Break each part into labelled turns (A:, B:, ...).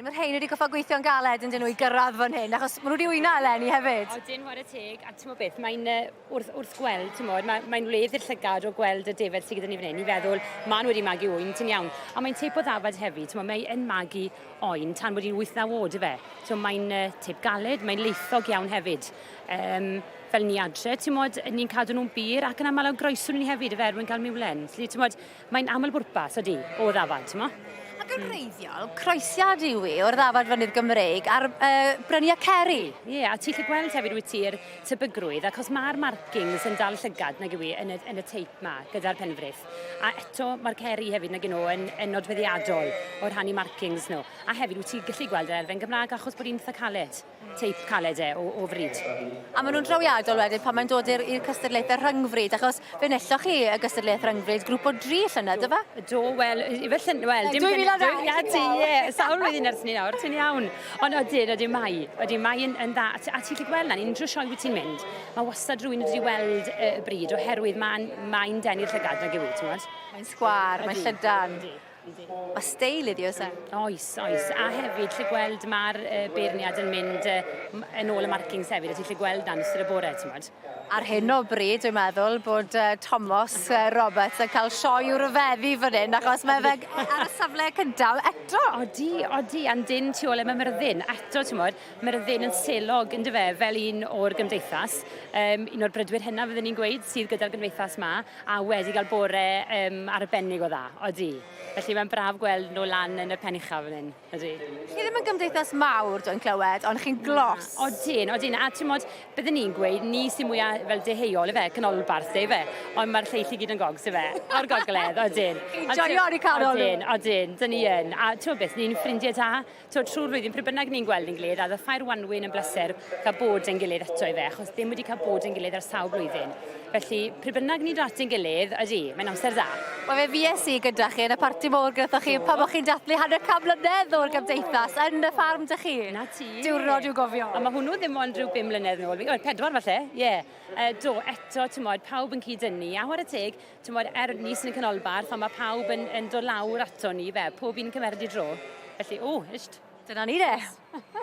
A: Mae rhein wedi goffa gweithio'n galed yn dyn nhw i gyrraedd fan hyn, achos maen nhw wedi wyna eleni hefyd.
B: Odyn, whare teg, a ti'n beth, mae'n uh, wrth, wrth gweld, ti'n modd, mae'n mae wledd i'r llygad o gweld y defaid sydd gyda ni fan hyn, i feddwl, maen nhw wedi magu oen, ti'n iawn. A mae'n teip o ddafad hefyd, ti'n modd, mae'n magu oen tan bod hi'n 8-9 oed, ife. Ti'n mae'n uh, teip galed, mae'n leithog iawn hefyd. Um, fel ni adre, ti'n modd, ni'n cadw nhw'n bur ac yn aml o groeswn ni hefyd, ife, er mwyn cael miwlen. Felly, ti'n modd, Mae'n aml bwrpas, ydy, o ddafad, t'mo'?
A: Ac yn wreiddiol, croesiad yw e o'r ddafad fynydd Gymreig a'r uh, bryniau ceri.
B: Ie, yeah, a ti'n gallu gweld hefyd wyt ti'r tebygrwydd, achos mae'r markings yn dal llygad nag yw i yn y, yn y teip ma gyda'r penfrith. A eto mae'r ceri hefyd nag nhw yn, yn nodweddiadol o'r rhannu markings nhw. A hefyd wyt ti'n gallu gweld yr elfen Gymraeg achos bod hi'n eitha caled. teip caled e o, o fryd.
A: A maen nhw'n drawiadol wedyn pan mae'n dod i'r cystadlaethau rhyngfryd, achos fe wnaethoch chi y gystadleuaeth rhyngfryd grŵp o dri llynedd, do fe?
B: Do, wel, ife llyn, wel, dim...
A: 2002!
B: Ia, ti, ie, sawl flwyddyn ers ni nawr, ti'n iawn. Ond ydyn, ydyn mai, ydyn mai yn, yn dda. A ti'n gallu gweld na, unrhyw sioe wyt ti'n mynd, mae wastad rhywun wedi weld y bryd oherwydd mae'n mae denu'r llygad nag yw i, ti'n gwybod?
A: Mae'n sgwâr, mae'n llydan. Mae steil iddi, oes e?
B: Oes, oes. A hefyd, lle gweld mae'r uh, beirniad yn mynd uh, yn ôl y markings hefyd, a ti'n lle gweld dan ystod y bore, ti'n bod?
A: Ar hyn o bryd, dwi'n meddwl bod uh, Thomas uh, Roberts yn cael sioe i'w ryfeddu fan hyn, achos mae fe ar y safle cyntaf eto.
B: Odi, odi, a'n dyn tu ôl e mae Myrddin. Eto, ti'n bod, Myrddin yn selog, yn fe, fel un o'r gymdeithas. Um, un o'r brydwyr hynna, fydden ni'n gweud, sydd gyda'r gymdeithas ma. A wedi cael bore um, arbennig o dda, odi. Felly mae'n braf gweld nhw lan yn y pen uchaf fan hyn, odi.
A: Chi ddim yn gymdeithas mawr, dwi'n clywed, ond chi'n glos.
B: Odyn, odyn. A ti'n modd, byddwn ni'n gweud, ni sy'n mwyaf fel deheuol, ife, canolbarth, ife. Ond mae'r lleill i gyd yn gogs, ife. O'r gogledd, odyn.
A: Chi'n joio ar eu canol
B: nhw. Odyn, odyn, dyn ni yn. A ti'n modd beth, ni'n ffrindiau da. T'wod, trwy'r flwyddyn, pryd bynnag ni'n gweld ein gilydd, a oedd y Ffair Wanwyn yn bleser cael bod ein gilydd eto i fe, achos ddim wedi cael bod ein gilydd ar sawl blwyddyn. Felly, pryd bynnag ni'n dod at ein gilydd, ydy, mae'n amser dda.
A: Wel, fe fues i gyda chi yn y parti mowr gyda chi pan o'ch chi'n dathlu hanner can mlynedd o'r gymdeithas yn y ffarm dych chi.
B: Na ti.
A: Diwrnod i'w gofio.
B: A mae hwnnw ddim ond rhyw bum mlynedd yn ôl, wel, pedwar falle, ie. Yeah. Uh, do, eto, ti'n modd, pawb yn cyd-dynnu, a chwarae teg, Timod, er ni sy'n y canolbarth, ond mae pawb yn, yn dod lawr ato ni fe, pob un cymeryd i dro. Felly, o, isht.
A: Dyna ni de.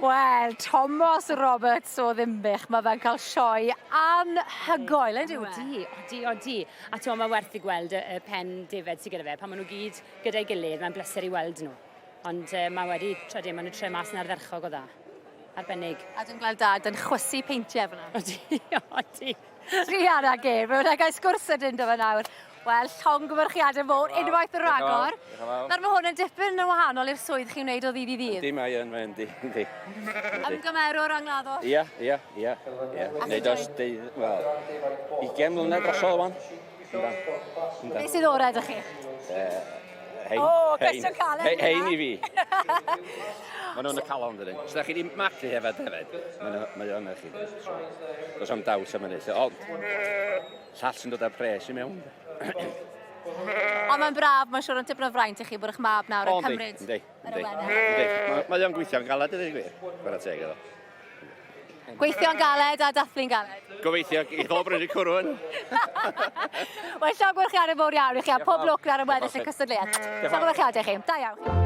A: Wel, Tomos Roberts o Ddinbych, mae fe'n cael sioe anhygoel, yn dyw e?
B: Odi, odi, odi. A ti'n mae werth i gweld y, y pen defed sydd gyda fe. Pan maen nhw gyd gyda'i gilydd, mae'n bleser i weld nhw. Ond uh, mae wedi, trydydd, maen nhw'n troi mas yn ardderchog o dda. Arbennig.
A: A dwi'n gweld dad yn chwysu peintiau fyna.
B: Odi, odi.
A: Druan ag e, fe wna gael sgwrs sydyn 'da fe nawr. Wel, llongyfarchiadau mowr, unwaith yn rhagor. Nawr mae hwn yn dipyn yn wahanol i'r swydd chi'n wneud o ddydd i ddydd.
C: Yndi, mae yn, mae yndi, yndi.
A: Ymgymerwr angladdol.
C: Ia, ia, ia, ia. Wneud os deudd, wel, 20 mlynedd drosodd wan. Yndan.
A: Be sydd orau ydych chi?
C: Hein.
A: O, cwestiwn caled.
C: Hein, hein i fi. Maen nhw'n y calon, dydyn. Os ydych chi wedi magu hefyd hefyd, mae o'n chi. So, does am daws am hynny. Ond, llall sy'n dod â'r pres i mewn.
A: Ond mae'n braf, mae'n siŵr yn tipyn o fraint i chi bod eich mab nawr yn cymryd
C: yr awenau. Mae o'n gweithio'n galed, i ddweud gwir. Chwarae teg iddo.
A: Gweithio'n galed a dathlu'n galed.
C: Gobeithio, geith o brynu cwrw yn.
A: Wel, llongyfarchiadau mowr iawn i chi a pob lwc ar y weddill y cystadleuaeth. Llongyfarchiadau i chi. Da iawn.